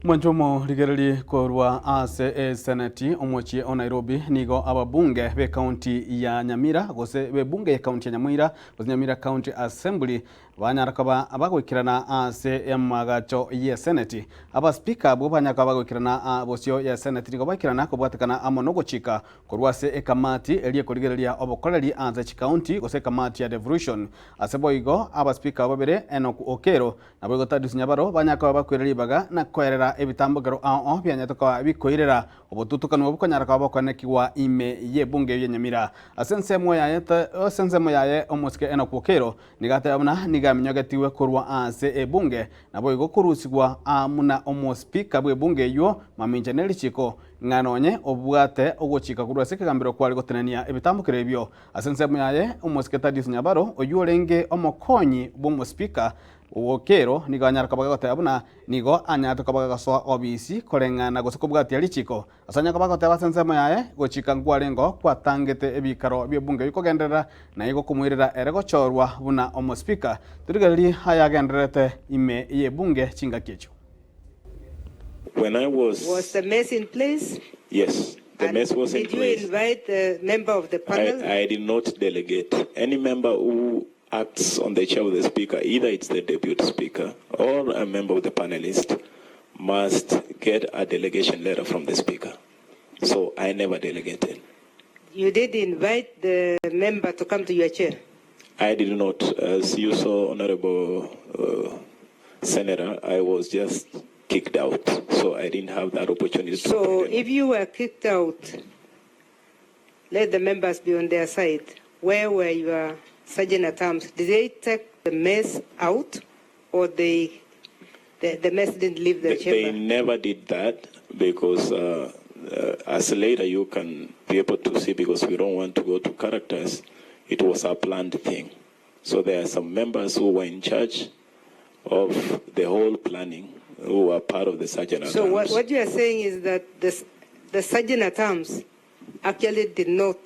Mwanche omorigererie korwa ase eseneti omochie o Nairobi nigo ababunge b'ekaunti ya Nyamira gose b'ebunge y'ekaunti ya Nyamira gose Nyamira County Assembly Banyara koba abagoikerana ase emagacho y'eseneti. Abasipika abwo banyara koba abagoikerana bosio y'eseneti nigo baikerana kobwatekana amo nogochika korwa ase ekamati eria ekorigereria obokoreri ase chikaunti gose ekamati ya devolution. Ase boigo abasipika abwo babere Enock Okello naboigo Thaddeus Nyabaro banyara koba bakoira ribaga na koerera ebitambokero ao ao bianyarete koba bikoirera Obotutukanu obo konyara koba bokoenekigwa ime y'ebunge eyio ya Nyamira. Ase ensemo yaye ase ensemo yaye omosike Enock Okello Nigo ateba buna nigo aminyogetigwe korwa ase ebunge, naboigo korusigwa aa buna omospeaker bw'ebunge eyio mamincha ne richiko, ng'a nonye obwate ogochika korwa ase ekegambero kware gotenenia ebitambokero ebio. Ase ensemo yaye, omosike Thaddeus Nyabaro, oyio orenge omokonyi bw'omospeaker Okero, nigo anyare koba gagoteba buna nigo anyarete koba gagasoa obisi koreng'ana gose kobwatia richiko. Ase onye koba agoteba ase ensemo yaye, gochika nkwarengeo kwatangete ebiikaro bi'ebunge bikogenderera, na igo komoirera ere gochorwa buna omosipika. Torigererie ayagendererete ime y'ebunge chingaki echio. When I was. Was the mess in place? Yes, the And mess was in did you place. invite the member of the panel? I, I did not delegate. Any member who acts on the chair of the speaker, either it's the deputy speaker or a member of the panelist, must get a delegation letter from the speaker. So I never delegated. You did invite the member to come to your chair? I did not. As you saw, Honorable uh, Senator, I was just kicked out. So I didn't have that opportunity to So if you were kicked out, Let the members be on their side, where were your sergeant at arms, did they take the mess out or they the, the mess didn't leave the They chamber? never did that because uh, uh, as later you can be able to see because we don't want to go to characters, it was a planned thing. So there are some members who were in charge of the whole planning who were part of the sergeant at So what, arms. what you are saying is that the, the sergeant at arms actually did not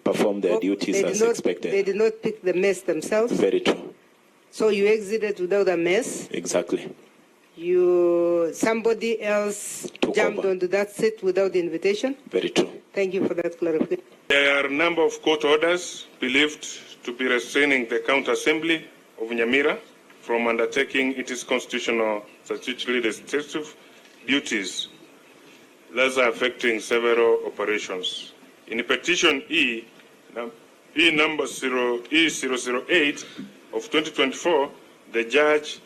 perform their duties they did as not, expected. They did not pick the mess themselves. Very true. So you exited without a mess. Exactly. You somebody else Took jumped over. onto that seat without invitation. Very true. Thank you for that clarification. There are a number of court orders believed to be restraining the County Assembly of Nyamira from undertaking its constitutional statutory legislative duties thus affecting several operations. In petition E, E number 0, E008 of 2024, the judge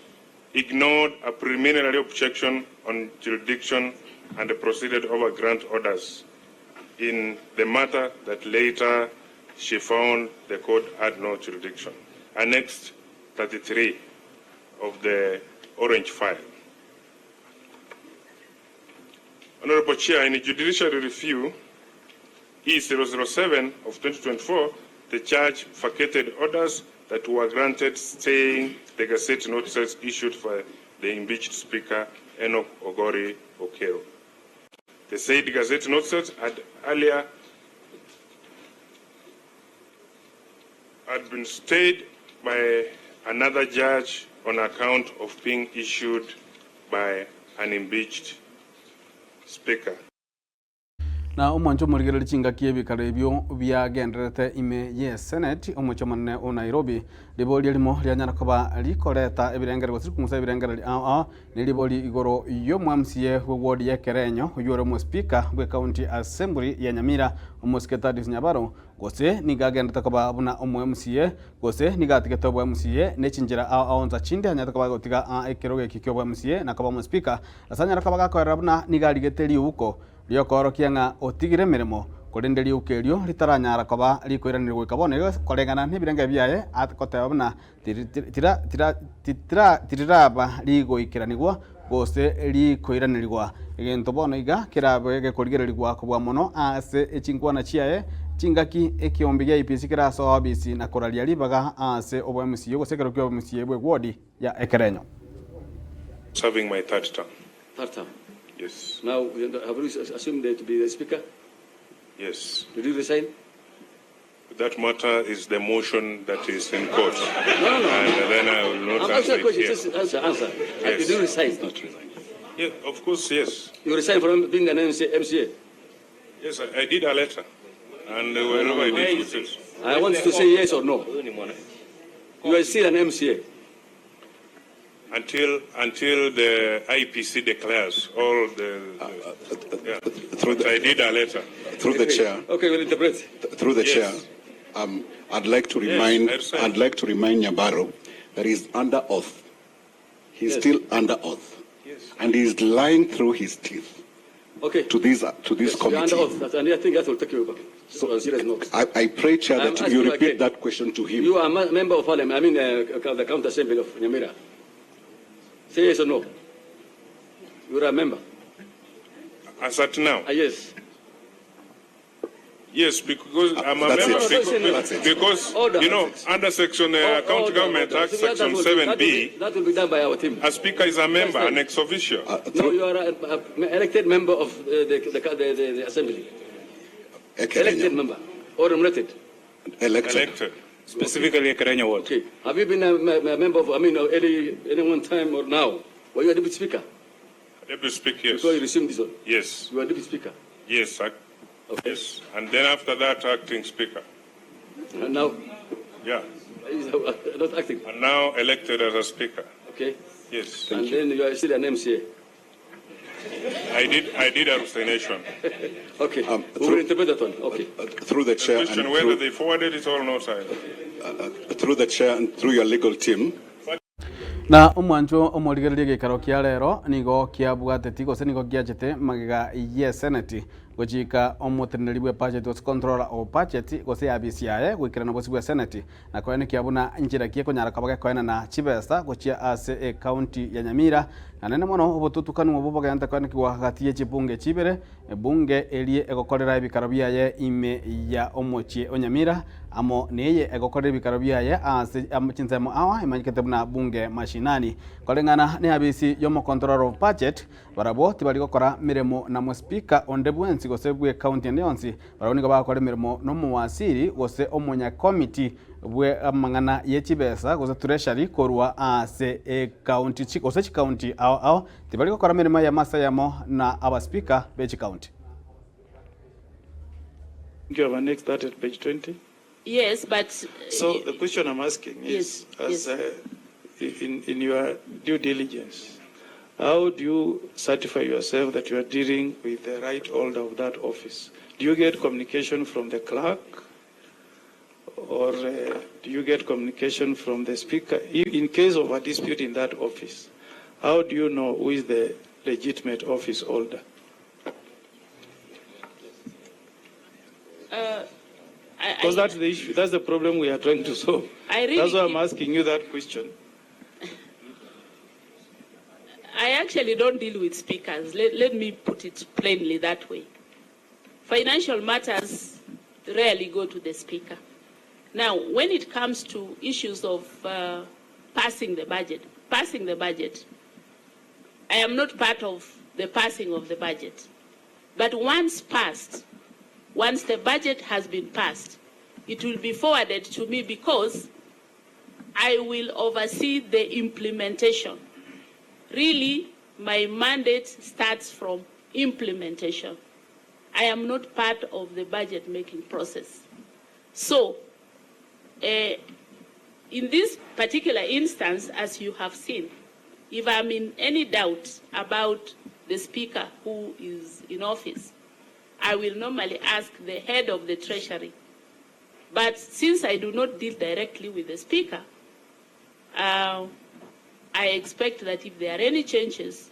ignored a preliminary objection on jurisdiction and proceeded over grant orders in the matter that later she found the court had no jurisdiction. Annex 33 of the orange file. Honourable Chair, in Judiciary Review E007 of 2024, the judge vacated orders that were granted staying the gazette notices issued for the impeached Speaker Enoch Ogori Okello. The said gazette notices had earlier had been stayed by another judge on account of being issued by an impeached speaker. Na omwancho omorigereria chingaki ebikaro ebio biagendererete ime ye Senate omochie omonene o Nairobi. Riborio erimo rianyara koba rikoreta ebirengererio gose rikong'usa ebirengererio ao ao neribori igoro y'omwamsie bwe ward ya Ekerenyo oyio ore omospeaker bwe county assembly ya Nyamira omosike Thaddeus Nyabaro Gose nigo agenderete koba buna omoMCA, gose nigo atigete oboMCA ne chinchera ao ao nsa chinde anyarete koba agotiga aa ekerogo eki ki'oboMCA na koba omospeaker, ase anyare koba gakoerera buna nigo arigete riuko riokoorokia ng'a otigire emeremo, korende riuko erio ritaranyara koba rikoiranerigwa goika bono iga koreng'ana nebirengererio biaye agoteba buna tiriraba rigoikeranigwa gose rikoiranerigwa. Egento bono iga kerabe gekorigererigwa kobua mono ase chinkwana chiaye, chingaki ekeombe gia IEBC kerasoe obisi na koraria ribaga ase oboMCA gose ekero ki'oboMCA bw'ewodi ya Ekerenyo. Serving my third term. Third term. Yes. Now, have you assumed to be the speaker? Yes. Did you resign? That matter is the motion that is in court. No, no, no. And then I will not I'm answer asking a it question. here. Just answer, answer. Yes. Did you resign? Not resign. Yeah, of course, yes. You resigned from being an MCA? MCA? Yes, I did a letter. And wherever I did it is. I want to say yes or no. You are still an MCA. Until the IPC declares all the yeah. Through But I the, did a letter. through the chair, Okay, we'll interpret. through the Yes. chair, I'd like to Yes, remind, I resigned. I'd like to remind Nyabaro that he's under oath. He's Yes. still under oath. Yes. And he's lying through his teeth Okay. to this Yes, you are under committee. oath. And I think that will take you back. So, on serious note. I pray, Chair, I'm that asking you you repeat again. that question to him. You are a member of parliament, I mean the county assembly of Nyamira. Say yes or no. You are a member. As at now. Yes. Yes, because I'm a that's member. it. Because, That's it. because Order. you know, under section County Order, Government order. Act, So that section will be- 7B, That will be done by our team. a speaker is a member, an ex officio. No, you are an elected member of the assembly. Ekerenyo. Elected member or nominated. Elected. Elected. Specifically, Ekerenyo Ward. Okay. Have you been a member of, I mean, any one time or now? Were you a deputy speaker? Deputy Speaker, yes. Before you resume this one? Yes. You were a deputy speaker? Yes. Okay. Yes. And then after that, acting speaker. And now? Yeah. Not acting. And now elected as a speaker. Okay. Yes. And then you are still an MCA. I did a resignation. Okay. We will interpret that one. Okay. Through the The chair question and whether through, they forwarded it or not, I through the chair and through your legal team. Na omwancho omorigereria geikaro kia rero nigo kiabwateti gose nigo giachete magega ye senate gochika omoteneneri bwa budget gose controller of budget gose abisi yaye goikerana bosi bwa senate na koene kiabuna nchera kie konyara kaba gekoenana chibesa gochia ase ecounty ya Nyamira na nene mono obotutukanu obo bogenta koene kiwa gati ye chibunge chibere ebunge erie egokorera ebikaro biaye ime ya omochie o Nyamira amo neye egokorera ebikaro biaye ase chinsemo awa emanyikete buna bunge mashinani koreng'ana ne abisi yomo controller of budget barabo tibari gokora miremo na mo speaker onde bwensi gose bwe county ende yonsi barabo nigo bagokora emiremo na omowasiri gose omonya committee bwe amang'ana ye chibesa gose treasury korwa ase ecounty gose chicounty ao ao tibari gokora miremo ya masa yamo na abaspika be chicounty. You have annexed that at page 20. Yes, but... So the question I'm asking is, Yes, as, yes. in your due diligence, how do you certify yourself that you are dealing with the right holder of that office? Do you get communication from the clerk? Or do you get communication from the speaker? In case of a dispute in that office, how do you know who is the legitimate office holder? Because that's the issue, that's the problem we are trying to solve. I really That's why I'm keep asking you that question. I actually don't deal with speakers. Let me put it plainly that way. Financial matters rarely go to the speaker. Now, when it comes to issues of passing the budget, I am not part of the passing of the budget. But once the budget has been passed, it will be forwarded to me because I will oversee the implementation. Really, my mandate starts from implementation. I am not part of the budget-making process. So, in this particular instance, as you have seen, if I'm in any doubt about the speaker who is in office, I will normally ask the head of the Treasury. But since I do not deal directly with the speaker, I expect that if there are any changes,